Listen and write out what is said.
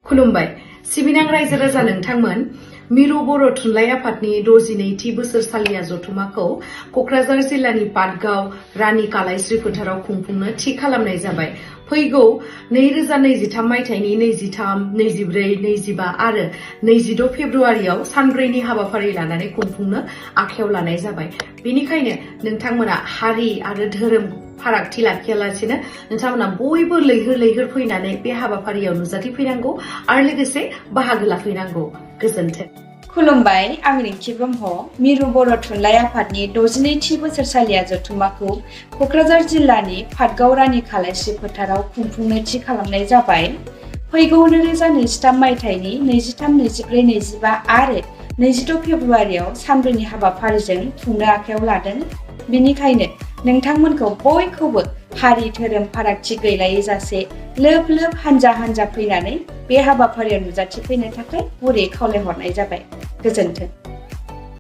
खुलुमबाय सिबिनां रायजो राजा नोंथांमोन मिरु बर' थुनलाइ आफादनि 62थि बोसोरसालिया जथुमाखौ क'क्राझार जिल्लानि पाटगाव रानी कालाइस्रि फोथाराव खुंफुंनो थि खालामनाय जाबाय। फैगौ 2023 मायथाइनि 23, 24, 25 आरो 26 फेब्रुआरियाव सानब्रैनि हाबाफारि लानानै खुंफुंनो आखायाव लानाय जाबाय। बेनिखायनो नोंथांमोना हारि आरो धोरोम फारागथि लाखियालासेनो नोंथांमोना बयबो लैहोर फैनानै बे हाबाफारियाव नुजाथिफैनांगौ आरो लोगोसे बाहागो लाफैनांगौ। गोजोन्थों। खुलुमबाय, आं रिंखि ब्रह्म। मिरु बर' थुनलाइ आफादनि 62थि बोसोरसालिया जथुमाखौ क'क्राझार जिल्लानि पाटगाव रानी कालाइस्रि फोथाराव खुंफुंनो थि खालामनाय जाबाय। फैगौ 2023 मायथाइनि 23, 24, 25 आरो 26 फेब्रुआरियाव सानब्रैनि हाबाफारिजों खुंनो आखायाव लादों। बेनिखायनो नोंथांमोनखौ बयखौबो हारि धोरोम फारागथि गैलायै जासे लोब हानजा फैनानै बे हाबाफारियाव नुजाथिफैनो थाखाय गुरै खावलायहरनाय जाबाय। गोजोन्थों।